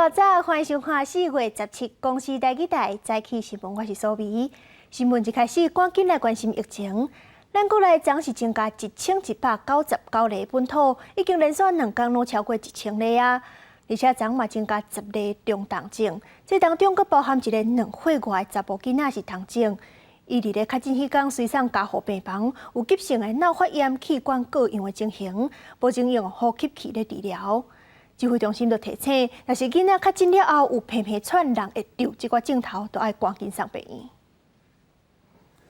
大早，歡迎收看4月17公視台語台早起新聞，我是蘇美。新聞一開始，趕緊來關心疫情。咱國內昨是增加1199例本土，已經連續2工攏超過1000例啊！而且昨嘛增加10例中重症，這當中閣包含一個2歲外的查埔囡仔是重症。伊佇咧確診彼工隨送加護病房，有急性的腦發炎、氣管過氧的情形，目前用呼吸器咧治療。指揮中心就提醒，若是囡仔確診了後有鼻鼻喘，人會著這寡症頭，都愛趕緊送病院。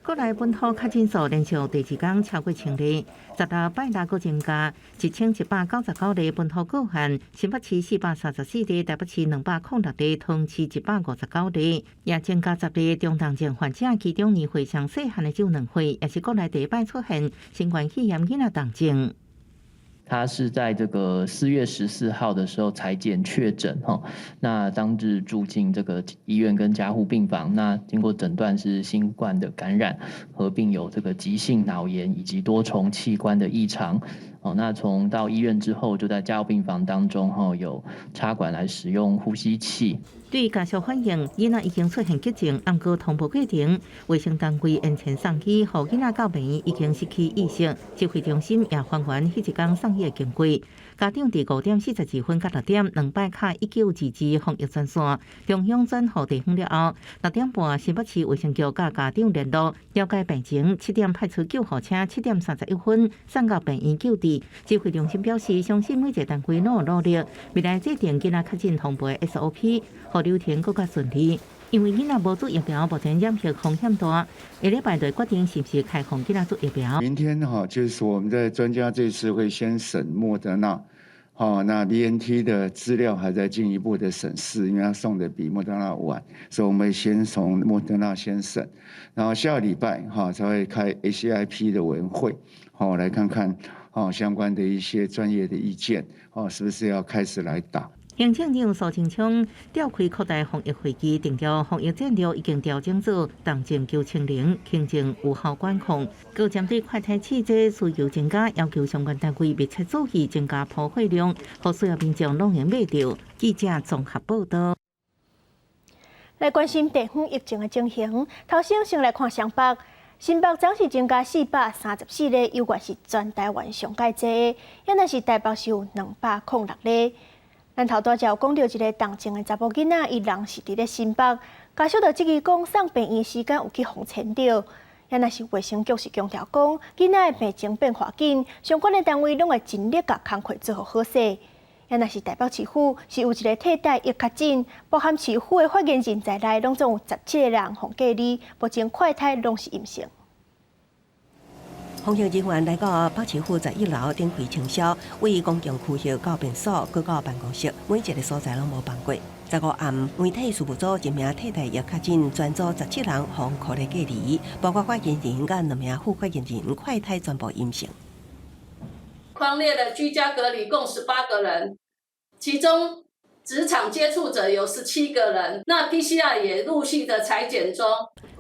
國內本土確診數連續第二工超過千例，16拜六閣增加1199例本土個案，新北市434例，台北市206例，桃市159例，也增加10例中重症患者，其中年歲上細漢的只有2歲，也是國內第一擺出現新冠肺炎囡仔重症。他是在這個4月14號的時候採檢確診哈，那當日住進這個醫院跟加護病房，那經過診斷是新冠的感染，合併有這個急性腦炎以及多重器官的異常。哦，那從到醫院之後，就在加護病房當中哈，有插管來使用呼吸器。對家屬反映，囡仔已經出現急症，毋過通報過程，衛生單位延前送醫，予囡仔到病院已經失去意識。指揮中心也還原彼一工送醫的經過。家長佇5點42分到6點兩擺敲1922防疫專線，中央轉予地方了後，6點半新北市衛生局佮家長聯絡，了解病情。7點派出救護車，7點31分送到病院救治。指揮中心表示，相信每一個單位攏有努力，未來制定囡仔確診通報的 SOP，予流程閣較順利。因為囡仔無注疫苗，目前染疫風險大。下禮拜就決定是毋是開放囡仔注疫苗。明天哈，就是說我們在專家這次會先審莫德納，好，那 BNT 的資料還在進一步的審視，因為他送的比莫德納晚，所以我們先從莫德納先審，然後下禮拜哈才會開 ACIP 的委員會，好，來看看哦相關的一些專業的意見，哦，是不是要開始來打？行政長蘇貞昌召開擴大防疫會議，定調防疫戰略已經調整做動靜求清零，輕症有效管控。閣針對快篩試劑需求增加，要求相關單位密切注意增加鋪貨量，予需要民眾攏會買著。記者綜合報道。來關心地方疫情的情形，頭先先來看雙北。新北昨是增加434例，猶原是全台灣上蓋濟的，猶若是台北市有206例。咱頭拄才有講著一個重症的查埔囡仔，伊人是佇咧新北，家屬就質疑講送病院時間有去予牽著。猶若是衛生局是強調講，囡仔的病情變化緊，相關的單位攏會盡力共工課做予好勢。猶若是台北市府是有一個替代役確診，包含市府的發言人在內，攏總有17個人予隔離，目前快篩攏是陰性。防疫人員來到北市府11樓展開清消，為公共區域到便所、閣到辦公室，每一個所在攏無放過。15暗，媒體事務組一名替代役確診，全組17人予扣咧隔離，包括發言人佮兩名副發言人，快篩全部陰性。匡列的居家隔離共18個人，其中職場接觸者有17個人，那 PCR 也陸續的採檢中。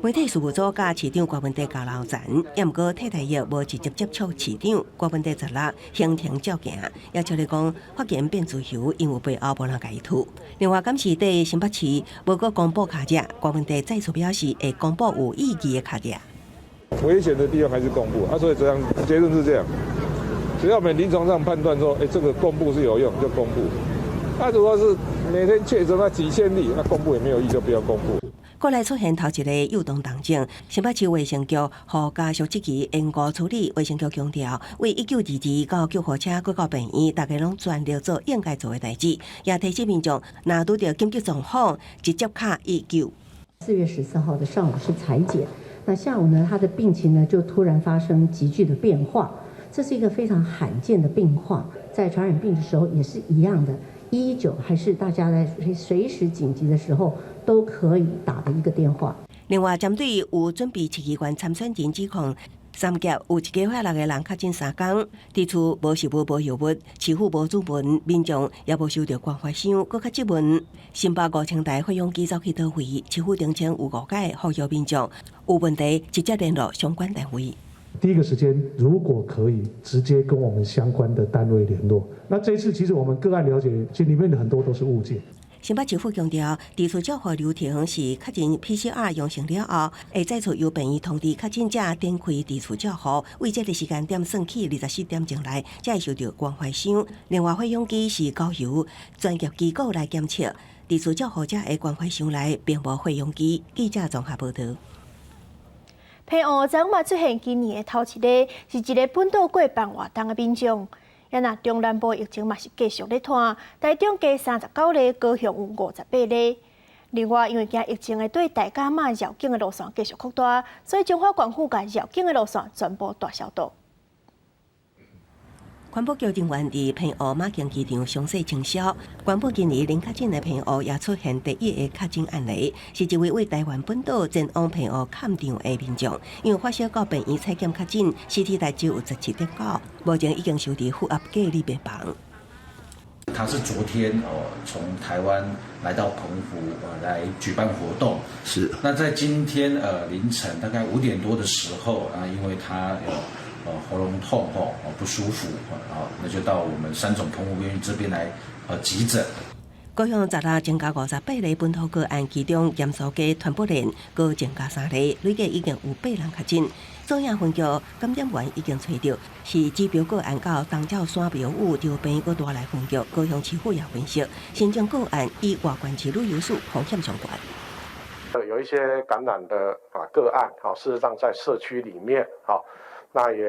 媒體事務組佮市長郭文帝交流前，也毋過替代役無直接接觸市長郭文帝十六行程照行，也照咧講發言變自由，因為背後無人共伊推。另外，監視對新北市無閣公布卡者，郭文帝再次表示會公布有意義的卡者。危險的地方還是公布啊，所以這樣結論是這樣，只要我們臨床上判斷說，這個公布是有用，就公布。那如果是每天確診那幾千例，那公布也沒有意義，就不要公布。國內出現頭一個幼童重症，新北市衛生局予家屬質疑延誤處理。衛生局強調，為1922到救護車閣到病院，大家攏全力做應該做的代誌，也提醒民眾，若拄著緊急狀況，直接敲19。4月14號的上午是採檢，那下午呢，他的病情呢就突然發生急劇的變化，這是一個非常罕見的病況，在傳染病的時候也是一樣的。119還是大家在隨時緊急的時候都可以打的一個電話。另外，針對有準備市議員參選人指控，三峽有一家伙六個人確診3工，佇厝無食物無藥物，市府無主問，民眾也無收著關懷箱，閣較質問新北5000台血氧機走去佗位，市府聲稱有誤解，呼籲民眾有問題直接聯絡相關單位。第一個時間，如果可以直接跟我們相關的單位聯絡，那這一次其實我們個案了解，其實裡面的很多都是誤解。新北市府強調，佇厝照護流程是確診 PCR 陽性了後，會再次由病院通知確診者展開佇厝照護，為這個時間點算起24點鐘內，才會收到關懷箱。另外，血氧機是交由專業機構來檢測，佇厝照護者的關懷箱內並無血氧機。記者綜合報道。澎湖昨嘛出現今年的頭一例，是一个本島過辦活動的民眾。啊若中南部疫情嘛是繼續咧拖，台中加39例，高雄有58例。另外，因為驚疫情會對大甲媽繞境的路線繼續擴大，所以彰化縣府共繞境的路線全部大消毒。環保局人員佇澎湖馬公機場詳細清消，宣布今年零確診的澎湖也出現第一个確診案例，是一位為台灣本島前往澎湖崁場的民眾，因為發燒到病院採檢確診，CT 值只有17.9，目前已經收佇負壓隔離病房。他是昨天哦從台灣來到澎湖來舉辦活動，那在今天凌晨大概5點多的時候啊，因為他有喉嚨痛吼，不舒服，然後那就到我們三總澎湖醫院這邊來急診。高雄昨日增加58例本土個案，其中鹽酥雞傳播鏈閣增加3例，累計已經有8人確診。左營分局感染源已經揣著，是指標個案到東照山廟宇著病閣帶來分局，高雄市府也分析，新增個案以外縣市旅遊史風險上懸。有一些感染的啊個案，好，事實上在社區裡面，好。那也，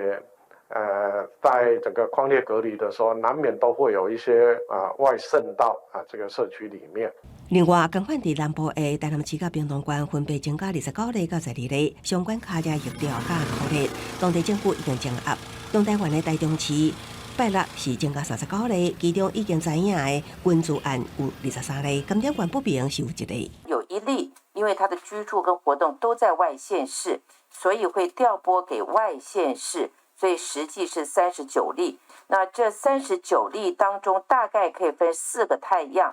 在整個匡列隔離的時候，難免都會有一些啊外滲到啊這個社區裡面。另外，仝款佇南部的台南市佮屏東縣分別增加29例佮12例，相關卡遮疫調佮擴熱，當地政府已經增壓。中台灣的台中市拜六是增加39例，其中已經知影的群聚案有23例，感染源不明是有一例。有一例，因為他的居住跟活動都在外縣市。所以會調撥給外縣市，所以實際是39例。那這39例當中，大概可以分四個態樣。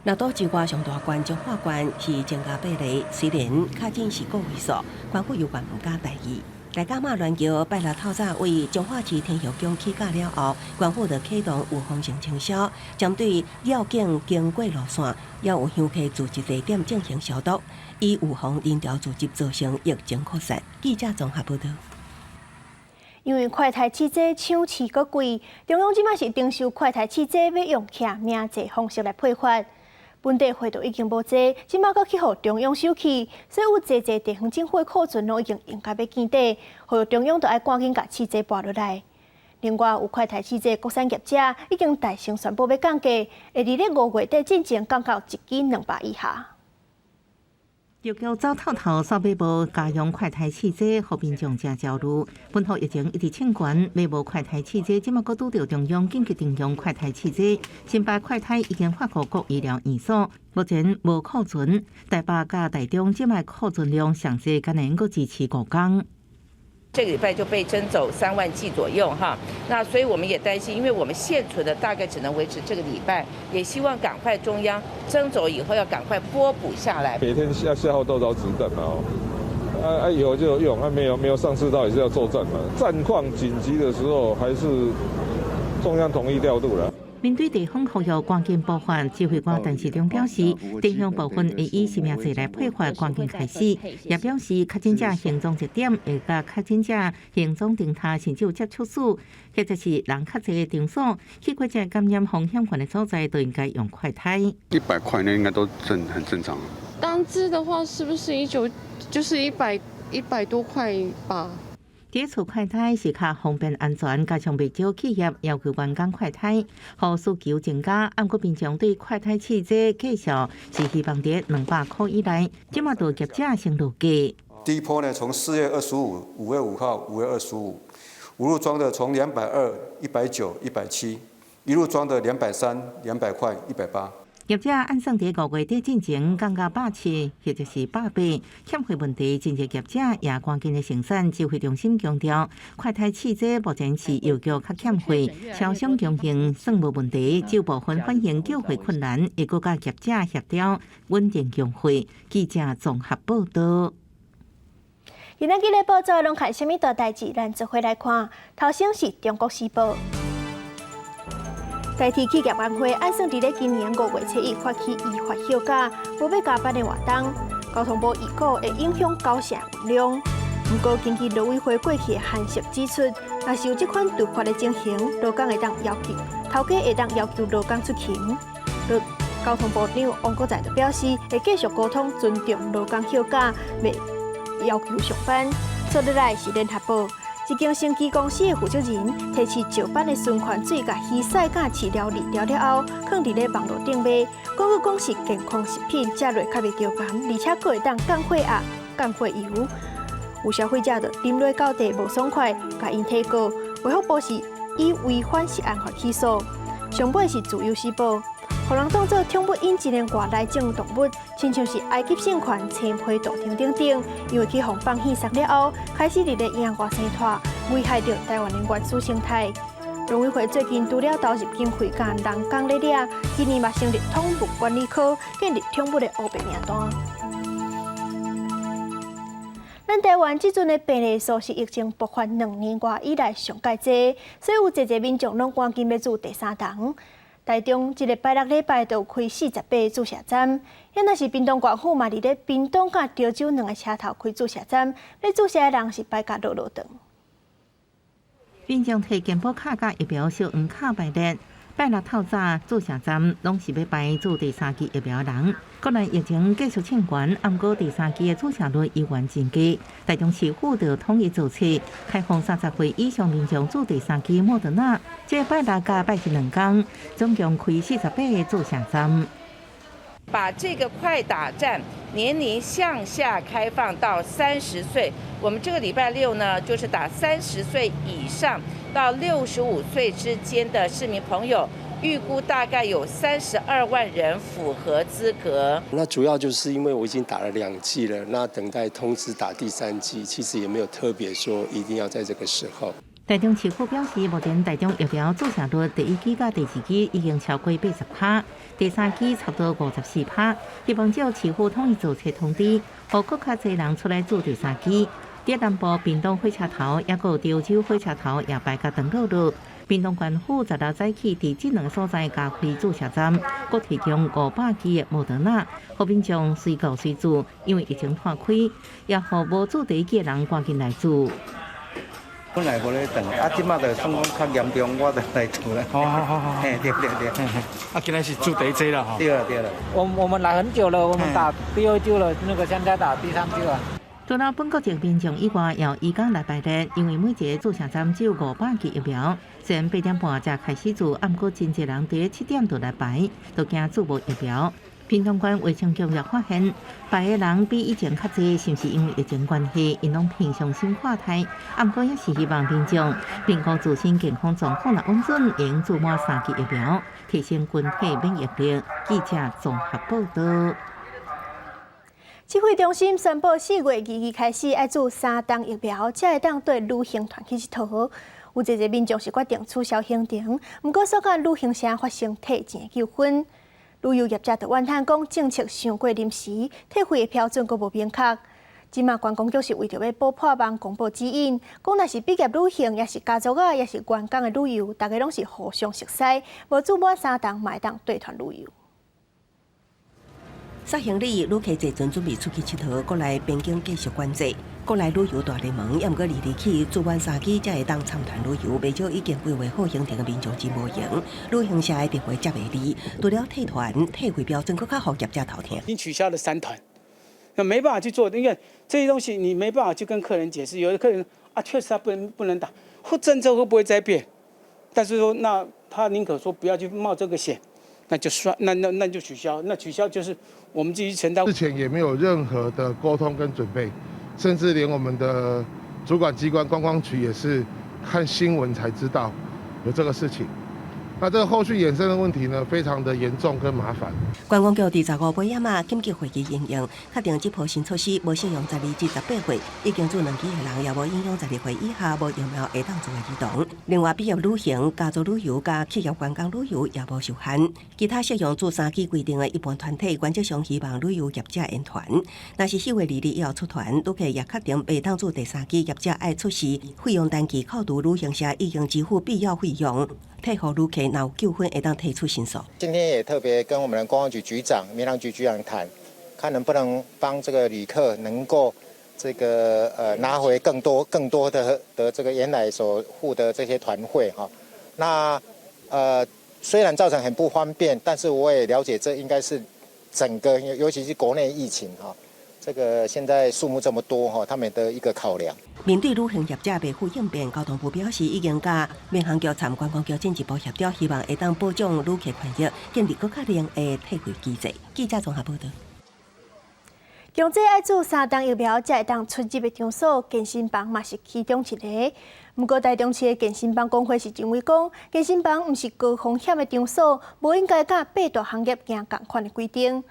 若島之外上大縣彰化縣是增加8例，雖然確診是個位數，官府有關毋敢大意。大甲媽鸞橋拜六透早為彰化市天后宮起價了後，官府就啟動預防性清消，針對繞境經過路線，也有香客聚集地點進行消毒，以預防人潮聚集造成疫情擴散。記者綜合報道。因為快篩試劑搶市閣貴，中央這擺是徵收快篩試劑欲用記名制方式來配發。本地貨都已經無濟，這擺閣去予中央收去，所以有濟濟地方政府的庫存攏已經用甲欲見底，予中央就愛趕緊共試劑撥落來。另外，有快篩試劑國產業者已經大聲宣布欲降價，會佇咧5月底進前降到一支200以下。藥局走透透，煞買無家用快篩試劑，予民眾誠焦慮。本土疫情一直衝懸，買無快篩試劑，這馬閣拄著中央緊急徵用快篩試劑。新北快篩已經發予各醫療院所，目前無庫存。台北佮台中這擺庫存量上濟，敢會閣支持5工。這個禮拜就被徵走3萬劑左右哈，那所以我們也擔心，因為我們現存的大概只能維持這個禮拜，也希望趕快中央徵走以後要趕快撥補下來。每天要消耗多少子彈嘛？哦，啊啊有就用，啊沒有沒有上次到底是要作戰嘛？戰況緊急的時候，還是中央統一調度啦。面對地方呼籲趕緊撥發，指揮官陳時中表示，地方部分會以實名制來配發，趕緊開始。也表示確診者行蹤熱點會共確診者行蹤偵查，甚至有接觸史，或者是人較濟的場所，去過這感染風險懸的所在，都應該用快篩。100塊那應該都很正常。單支的話，是不是一九就是100多塊吧？這次快篩是較方便安全，加上袂少企業要求員工快篩，予需求增加。毋過民眾對快篩試劑價數是希望佇200塊以內，這馬就業者先落價。第一波呢，從4月25、5月5號、5月25，無入裝的從220、190、170，一入裝的230、200塊、180。業者按算佇5月底進前降價170或者是180，欠貨問題，真濟業者也趕緊的生產。指揮中心強調，快篩試劑目前是藥局較欠貨，超商供應算無問題，只有部分反映繳貨困難，會閣佮業者協調穩定供貨。記者綜合報道。今仔日咧報紙攏看啥物大代誌？咱做伙來看。頭先是《中國時報》。台鐵企業工會按算佇咧今年5月7日發起依法休假，無欲加班的活動。交通部預估會影響九成運量。毋過，根據勞委會過去的函釋指出，若是有這款突發的情形，勞工會當要求頭家會當要求勞工出勤。交通部長王國材就表示，會繼續溝通，尊重勞工休假，袂要求上班。接落來是聯合報，一間生技公司的負責人提起石板的循環水，共魚屎佮飼料濾掉了後，囥佇咧網路頂賣，講閣講是健康食品，食落較袂著癌，而且閣會當降血壓、降血油。有消費者就啉落到底無爽快，共𪜶提告，衛福部是以違反食安法起訴。上尾是自由時報，予人當做寵物引進的外來種動物，親像是埃及聖犬、青皮杜丁等等，因為去予放棄殺了後，開始佇咧野外生湠，危害著台灣的原始生態。農委會最近除了投入經費佮人工咧掠，今年嘛成立寵物管理科，建立寵物的烏白名單。咱台灣這陣的病例數是疫情爆發2年外以來上蓋濟，所以有濟濟民眾攏趕緊欲注第三針。台中這個拜六禮拜就開48個注射站，遐若是屏東縣府嘛，佇咧屏東佮潮州兩个車頭開注射站，欲注射的人是排甲落落長。民眾提健保卡佮疫苗小黃卡排列。拜六透早注射站攏是欲排注第三劑疫苗人。國內疫情繼續衝懸，毋過第三劑的注射率依然真低。台中市府就統一做冊，開放30歲以上民眾注第三劑莫德納。這拜六佮拜日兩工，總共開48個注射站。把這個快打站年齡向下開放到30歲。我們這個禮拜六呢，就是打30歲以上到65歲之間的市民朋友，預估大概有32萬人符合資格。那主要就是因為我已經打了2劑了，那等待通知打第三劑，其實也沒有特別說一定要在這個時候。台中市府表示，目前台中疫苗注射率第一劑佮第二劑已經超過80%，第三劑差不多54%。希望藉市府統一做冊通知，予閣較濟人出來注第三劑。佇南部屏東火車頭，抑閣有潮州火車頭也排甲長落落。屏東縣府十六早起佇這兩个所在加開注射站，閣提供500劑的莫德納，予民眾隨到隨注。因為疫情破開，也予無注第一劑的人趕緊來注。本來無咧等，啊，這馬就算講較嚴重，我就來注啦。好好好好，嘿，對對對。啊，今日是注第一劑啦，吼。對啦對啦。我們來很久了，我們打第二劑了，那個現在打第三劑了。除了本國籍民眾以外，也有移工來排列，因為每一个注射站只有500劑疫苗。雖然8點半才開始注，毋過真濟人佇7點就來排，都驚注無疫苗。屏東縣衛生局也發現，排的人比以前較濟，是毋是因為疫情關係，𪜶攏平常心看待？毋過也是希望民眾評估自身健康狀況若穩準，會用注滿三劑疫苗，提升群體免疫力。記者綜合報道。指揮中心宣布，4月22開始愛注三針疫苗，才會當綴旅行團去𨑨迌。有濟濟民眾是決定取消行程，毋過煞佮旅行社發生退錢糾紛。旅遊業者就怨嘆講政策傷過臨時，退費的標準閣無明確。這馬觀光局是為著欲補破網公布指引，講若是畢業旅行，抑是家族仔，抑是員工的旅遊，大家攏是互相熟似，無注滿三針嘛會當綴團旅遊。殺行李，旅客坐船準備出去𨑨迌，國內邊境繼續管制。國內旅遊大聯盟猶毋過二二起注滿三劑才會當參團旅遊，袂少已經規劃好行程的民眾真無閒。旅行社的電話接袂離，除了退團退費標準，閣較予業者頭疼。已經取消了三團，那沒辦法去做，因為這些東西你沒辦法去跟客人解釋。有的客人啊，確實他不能打，或政策會不會再變？但是說，那他寧可說不要去冒這個險。那就算，那就取消，那取消就是我們自己承擔。之前也沒有任何的溝通跟準備，甚至連我們的主管機關觀光局也是看新聞才知道有這個事情。那這個後續衍生的問題呢，非常的嚴重跟麻煩。觀光局佇15尾仔嘛緊急會議因應，確定這波新措施無適用12至18歲已經注兩劑的人，也無影響12歲以下無疫苗會當注的兒童。另外，畢業旅行、家族旅遊佮企業觀光旅遊也無受限。其他適用注三劑規定的一般團體，原則上希望旅遊業者延團。若是4月22以後出團，旅客也確定袂當注第三劑，業者愛出示費用單據扣除旅行社已經支付必要費用，退予旅客。若有糾紛會當提出申訴。今天也特別跟我們的觀光局局長、民航局局長談，看能不能幫這個旅客能夠這個拿回更多更多的這個原來所付的這些團費哈。那雖然造成很不方便，但是我也了解這應該是整個，尤其是國內疫情哈，這個現在數目這麼多哈，他們的一個考量。面對旅行業者袂赴應變，交通部表示已經佮民航局參觀光局進一步協調，希望會當保障旅客權益，建立閣較靈的退費機制。記者綜合報道。強制愛注三針疫苗才會當出入的場所，健身房嘛是其中一个。毋過台中市的健身房公會是認為講，健身房毋是高風險的場所，無應該佮八大行業行仝款的規定。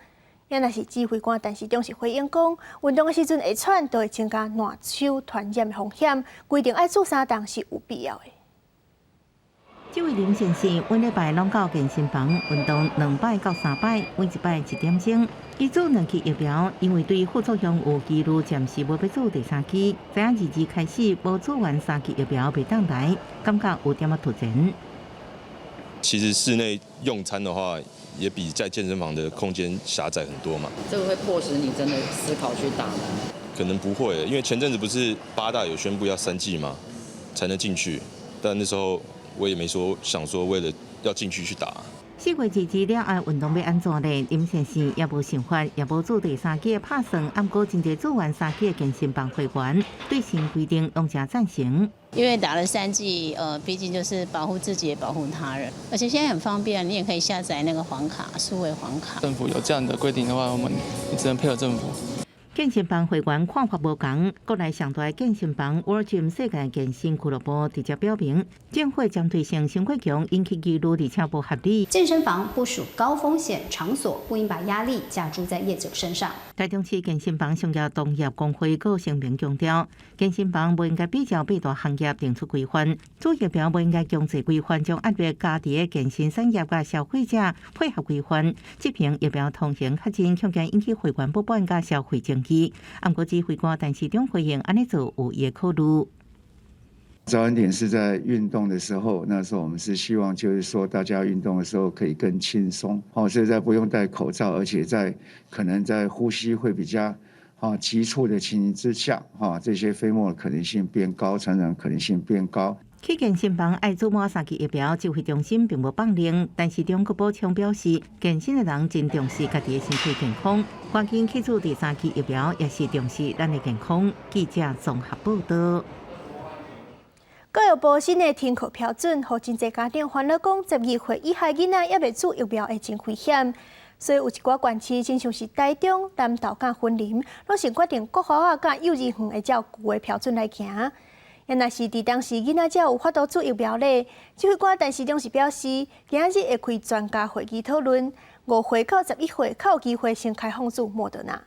也若是指揮官陳時中是回應講，運動的時陣會喘，就會增加爛手傳染的風險，規定愛注三針是有必要的。這位林先生每禮拜攏到健身房運動兩擺到三擺，每一擺一點鐘。伊注兩劑疫苗，因為對副作用有疑慮，暫時無欲注第三劑。知影22開始無注完三劑疫苗袂當來，感覺有點仔突然。其實室內用餐的話，也比在健身房的空間狹窄很多嘛。這個會迫使你真的思考去打嗎？可能不會，因為前陣子不是八大有宣布要三劑嘛，才能進去，但那時候我也沒說想說為了要進去去打。4月22了後，運動欲按怎呢？林先生也無想法，也無注第三劑的拍算。毋過真濟注完三劑的健身房會員對新規定攏誠贊成。因為打了三劑，畢竟就是保護自己，也保護他人，而且現在很方便，你也可以下載那個黃卡，數位黃卡。政府有這樣的規定的話，我們只能配合政府。健身房會員看法無仝，國內上大健身房 World Gym 世界健身俱樂部直接表明，政府針對性傷過強，引起疑慮，而且無合理。健身房不屬高風險場所，不應把壓力加諸在業者身上。台中市健身房商業同業公會閣聲明強調，健身房無應該比照八大行業定出規範，注疫苗無應該強制規範，將壓力加佇健身產業佮消費者配合規範，執行疫苗通行確認，恐驚引起會員不滿佮消費爭議。毋過指揮官陳時中回應，按呢做有伊的考慮。早安點是在運動的時候，那時候我們是希望就是說大家運動的時候可以更輕鬆，哦，所以在不用戴口罩，而且在可能在呼吸會比較急促的情形之下，哈，這些飛沫的可能性變高，傳染可能性變高。去健身房愛注滿三劑疫苗，指揮中心並無放任，陳時中閣補充表示，健身的人真重視家己的身體健康，趕緊去注第三劑疫苗也是重視咱的健康。記者綜合報道。教育部新的停課標準，予真濟家長煩惱，講12歲以下囡仔猶未注疫苗會真危險，所以有一寡縣市，親像是台中、南投佮雲林，攏是決定國小佮幼稚園會照舊的標準來行。也若是佇當時囡仔才有法度注疫苗咧，指揮官陳時中是表示，今仔日會開專家會議討論，5歲到11歲較有機會先開放注莫德納。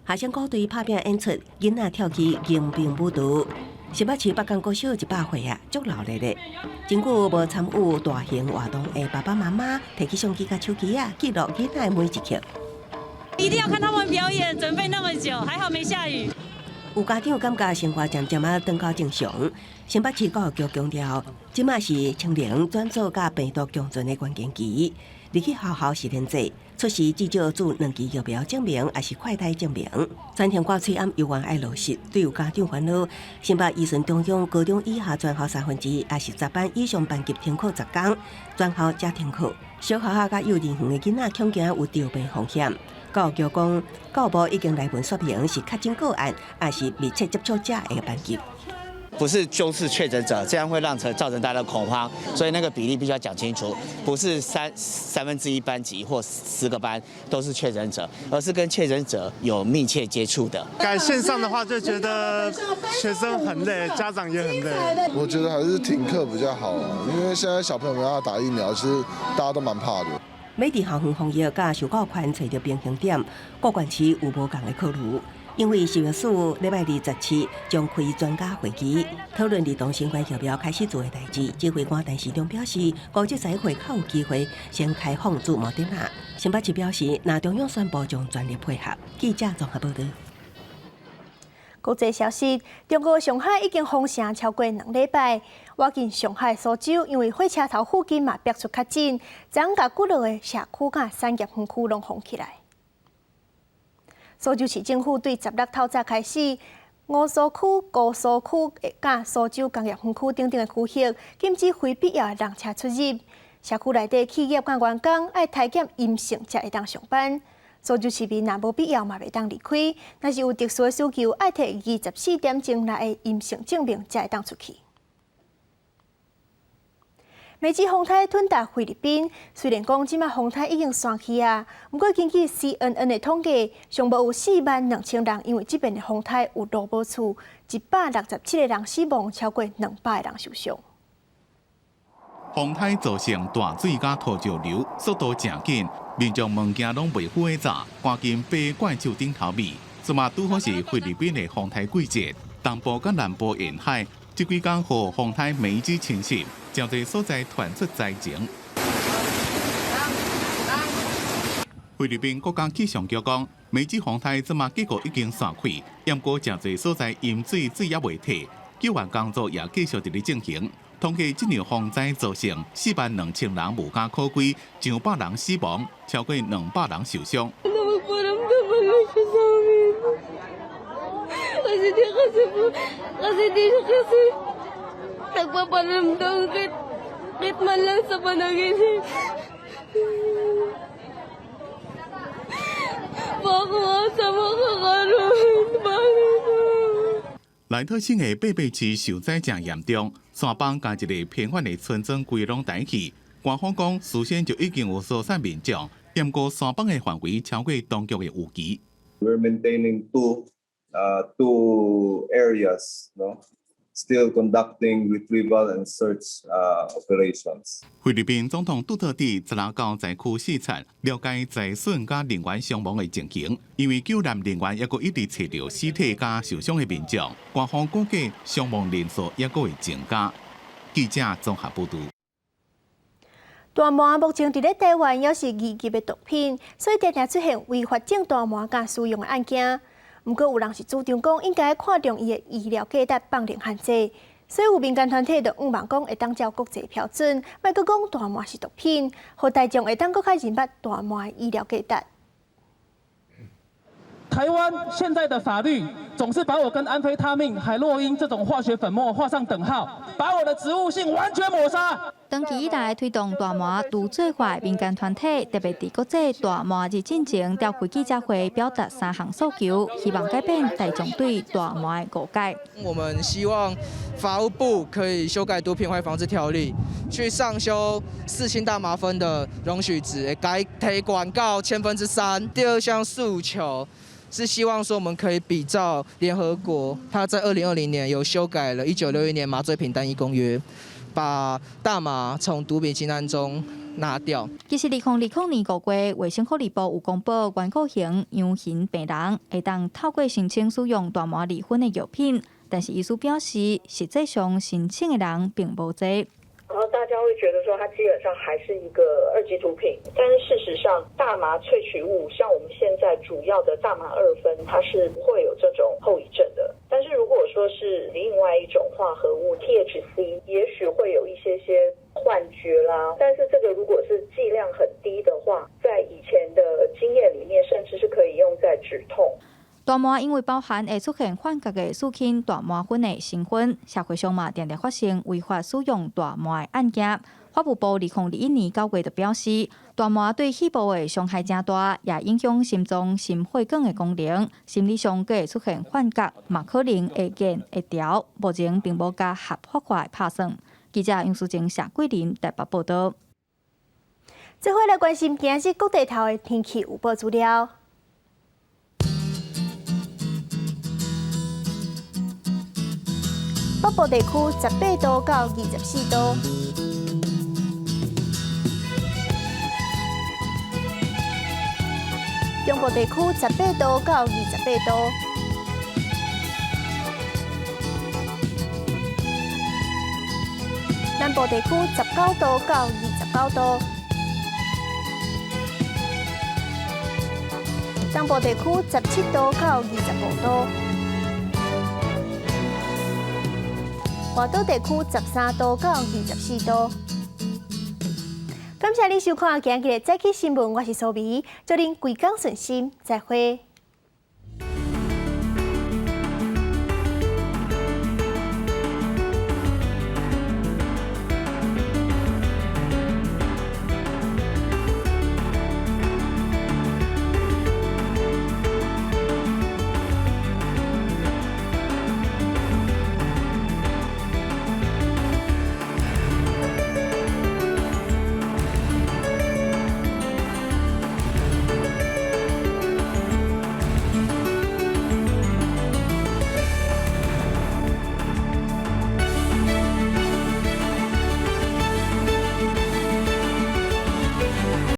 學生鼓隊拍拚演出，囡仔跳起迎賓舞蹈。新北市北港國小100歲啊，足熱鬧的。真久無參與大型活動的爸爸媽媽，提起相機佮手機仔，記錄囡仔的每一刻。一定要看他們表演，準備那麼久，還好沒下雨。有家長感覺生活漸漸仔轉到正常。新北市教育局強調，這馬是清零轉做佮病毒共存的關鍵期。入去學校實聯制，出示至少注兩劑疫苗證明，抑是快篩證明。全程掛喙罨猶原愛落實，對有家長煩惱。新北醫順中央高中以下全校1/3，抑是10班以上班級停課10天，全校才停課。小學校佮幼稚園的囡仔恐驚有著病風險。教育局講，教育部已經來文說明是確診個案，抑是密切接觸者的班級。不是就是確診者，這樣會讓成造成大家的恐慌，所以那個比例必須要講清楚，不是1/3班級或10個班都是確診者，而是跟確診者有密切接觸的。改線上的話，就覺得學生很累，家長也很累。我覺得還是停課比較好，因為現在小朋友沒辦法打疫苗，其實大家都蠻怕的。欲佇校園防疫佮受教權揣著平衡點，各縣市有無仝的考慮。因為食藥署禮拜二17將開專家會議，討論兒童新冠疫苗開始注的代誌。指揮官陳時中表示，估計11歲較有機會先開放注莫德納。新北市表示，若中央宣布將全力配合。記者綜合報道。國際消息，中國上海已經封城超過2禮拜。倚近上海蘇州，因為火車頭附近嘛逼出確診，昨共幾落个社區佮產業園區攏封起來。蘇州市政府對16透早開始，姑蘇區、姑蘇區佮蘇州工業園區等等的區域，禁止非必要的人車出入。社區內底企業佮員工愛篩檢陰性才會當上班。蘇州市民若無必要嘛，袂當離開。若是有特殊的需求，愛提24點鐘內的陰性證明才會當出去。梅子風颱吞達菲律賓，雖然講這馬風颱已經散去啊，毋過根據 CNN 的統計，上無有4萬2千人因為這遍的風颱有路無厝，167個人死亡，超過200個人受傷。風颱造成大水佮土石流，速度誠緊，民眾物件攏袂赴的走，趕緊爬怪樹頂頭避。這馬拄好是菲律賓的風颱季節，東部佮南部沿海，這幾工予風颱梅子侵襲，誠濟所在傳出災情。菲律賓國家氣象局講，梅子風颱這馬結果已經散開，毋過誠濟所在淹水水猶未退，救援工作也繼續佇咧進行。統計這場風災造成4萬2千人無家可歸，上百人死亡，超過200人受傷。萊特省的八八市受災誠嚴重，山崩共一个偏遠的村莊規攏臺去。官方講，事先就已經有疏散民眾，毋過山崩的範圍超過當局的預期。 We're maintaining two areas, no? Still conducting retrieval and search operations. 菲律賓總統杜特蒂十六到災區視察，了解災損佮人員傷亡的情形。因為救難人員猶閣一直揣著屍體佮受傷的民眾，官方估計傷亡人數猶閣會增加。記者綜合報導。大麻目前佇咧台灣猶是二級的毒品，所以定定出現違法種大麻佮使用的案件。毋過有人是主張講，應該看重伊的醫療價值，放寬限制。所以有民間團體就向望講，會當照國際標準，莫閣講大麻是毒品，予大眾會當閣較認捌大麻的醫療價值。台灣現在的法律總是把我跟安非他命、海洛因這種化學粉末畫上等號，把我的植物性完全抹殺。長期以來推動大麻除罪化的民間團體，特別佇國際大麻日進前召開記者會，表達三項訴求，希望改變大眾對大麻的誤解。我們希望法務部可以修改毒品危害防制條例，去上修四氫大麻酚的容許值，該提懸到3/1000。第二項訴求是希望說我們可以比照聯合國，它在2020年有修改了1961年麻醉品單一公約，把大麻從毒品清單中拿掉。其實，2020年5月，衛生福利部有公布，頑固型陽型病人會當透過申請使用大麻二酚的藥品，但是醫師表示，實際上申請的人並無濟。然後大家會覺得說，它基本上還是一個二級毒品，但是事實上，大麻萃取物像我們現在主要的大麻二酚，它是不會有這種後遺症的。但是如果說是另外一種化合物 THC，也許會有一些些幻覺啦。但是這個如果是劑量很低的話，在以前的經驗裡面，甚至是可以用在止痛。大麻因為包含會出現幻覺的四氫大麻酚的成分，社會上嘛定定發生違法使用大麻的案件。法務部2021年9月就表示，大麻對肺部的傷害誠大，也影響心臟、心血管的功能，心理上閣會出現幻覺，嘛可能會變會調。目前並無共合法化的拍算。記者楊淑貞、謝桂林台北報導。這回來關心今日各地頭的天氣預報資料。北部地區18度到24度，中部地區18度到28度，南部地區19度到29度，東部地區17度到25度。外島地區13度到24度。感謝你收看今日的早起新聞，我是蘇美，祝您規工順心，再會。